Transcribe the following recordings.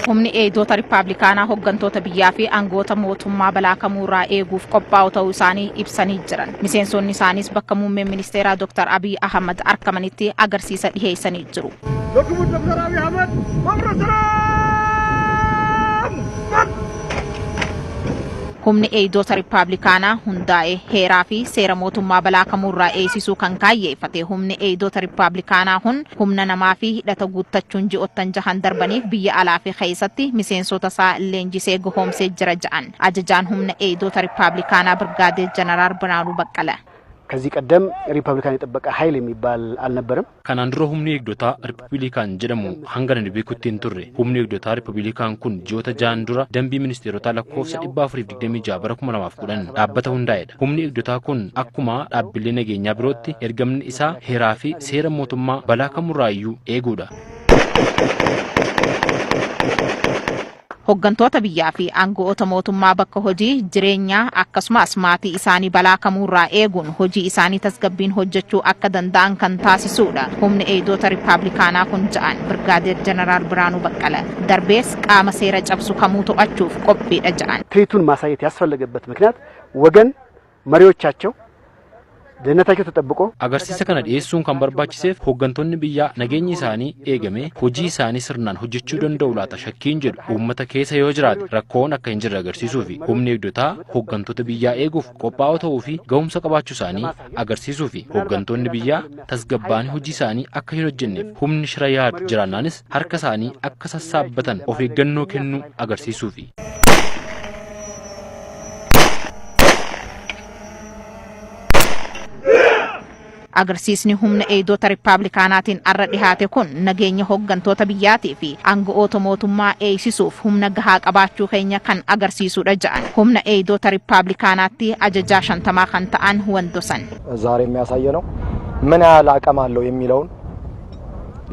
Humni eegdota Rippaablikaanaa hoggantoota biyyaa fi aangoota mootummaa balaa kamuurraa eeguuf qophaa'u ta'uu isaanii ibsanii jiran. Miseensonni isaaniis bakka muummeen ministeeraa Dr. Abiy Ahmad argamanitti agarsiisa dhiheessanii jiru. Dr. Abiy Ahmed, Humni eegdota Rippaablikaanaa hundaa'e heeraa fi seera mootummaa balaa kamuurraa eegsisuu kan kaayyeeffate humni eegdota Rippaablikaanaa kun humna namaa fi hidhata guuttachuun ji'oottan jahan darbaniif biyya alaa fi keessatti miseensota isaa leenjisee gahoomsee jira ja'an. Ajajaan humna eegdota Rippaablikaanaa Birgaadeer Jeneraal Birhaanuu Baqqala. ከዚህ ቀደም ሪፐብሊካን የጥበቃ ኃይል የሚባል አልነበረም። Kanaan dura humni eegdotaa Riippaabilikaan jedhamu hanga ani beekutti hin turre. Humni eegdotaa Riippaabilikaan kun ji'oota ja'an dura dambii ministeerotaa lakkoofsa 426 bara 2010 dhaabbata hundaa'edha. Humni eegdotaa kun akkuma dhaabbilee nageenyaa birootti ergamni isaa heeraa fi seera mootummaa balaa kamurraayyuu eeguudha. Hoggantoota biyyaa fi aangoota mootummaa bakka hojii jireenyaa akkasumas maatii isaanii balaa kamuurraa eeguun hojii isaanii tasgabbiin hojjechuu akka danda'an kan taasisudha. Humni eegdota Rippaablikaanaa kun ja'an Birgaadeer Jeneraal Birhaanuu Baqqala. Darbees qaama seera cabsu kamuu to'achuuf qophiidha ja'an. ትርኢቱን ማሳየት ያስፈለገበት ምክንያት ወገን መሪዎቻቸው ደህንነታቸው ተጠብቆ Agarsiisa kana dhiyeessuun kan barbaachiseef hooggantoonni biyyaa nageenyi isaanii eegame hojii isaanii sirnaan hojjechuu danda'u laata shakkiin jedhu uummata keessa yoo jiraate rakkoon akka hin jirre agarsiisuu fi humni eegdotaa hooggantoota biyyaa eeguuf qophaa'oo ta'uu fi ga'umsa qabaachuu isaanii agarsiisuu fi hooggantoonni biyyaa tasgabbaa'anii hojii isaanii akka hin hojjenneef humni shira yaadu jiraannaanis harka isaanii akka sassaabbatan of eeggannoo kennuu agarsiisuu fi. Agarsiisni humna eegdota Rippaablikaanaatiin arra dhihaate kun nageenya hooggantoota biyyaatii fi aangoota mootummaa eegsisuuf humna gahaa qabaachuu keenya kan agarsiisudha ja'an. Humna eegdota Rippaablikaanaatti ajajaa 50 kan ta'an Wandosan. ዛሬ የሚያሳየ ነው ምን ያህል አቅም አለው የሚለውን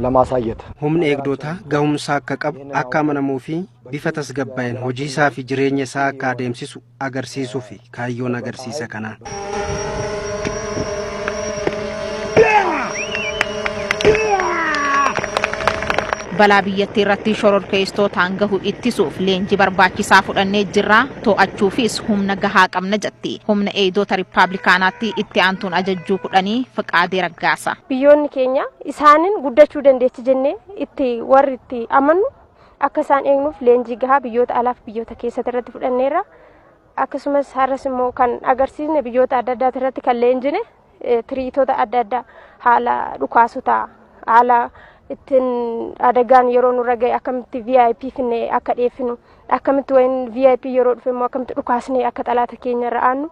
ለማሳየት Humni eegdotaa gahumsa akka qabu akka amanamuu fi bifa tasgabbaa'een hojii isaa fi jireenya isaa akka adeemsisu agarsiisuu fi kaayyoon agarsiisa kanaa. Balaa biyyattii irratti shororkeessitootaan gahu ittisuuf leenjii barbaachisaa fudhannee jirra to'achuufis humna gahaa qabna jetti. Humna eegdota Rippaablikaanaatti itti aantuun ajajjuu 10 Fiqaadee Raggaasa. Biyyoonni keenya isaanin guddachuu dandeechi jennee itti warri itti amannu akka isaan eegnuuf leenjii gahaa biyyoota alaaf biyyoota keessatti irratti fudhanneerra. Akkasumas har'as immoo kan agarsiisne biyyoota adda addaa irratti kan leenjine tiriitota adda addaa haala dhukaasotaa haala ittiin adagaan yeroo nurra ga'e akkamitti VIP finne akka dhiyeeffinu akkamitti wayin VIP yeroo dhufe immoo akkamitti dhukaasnee akka xalaata keenya irra aannu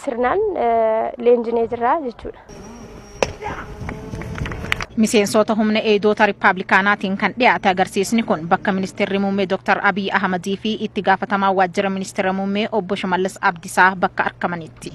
sirnaan leenjinee jirra jechuudha. Miseensota humna eegdota Rippaablikaanaatiin kan dhiyaate agarsiisni kun bakka ministeerri muummee Dr. Abiy Ahmadii fi itti gaafatamaa waajjira ministeera muummee obbo Shimallis Abdiisaa bakka argamanitti.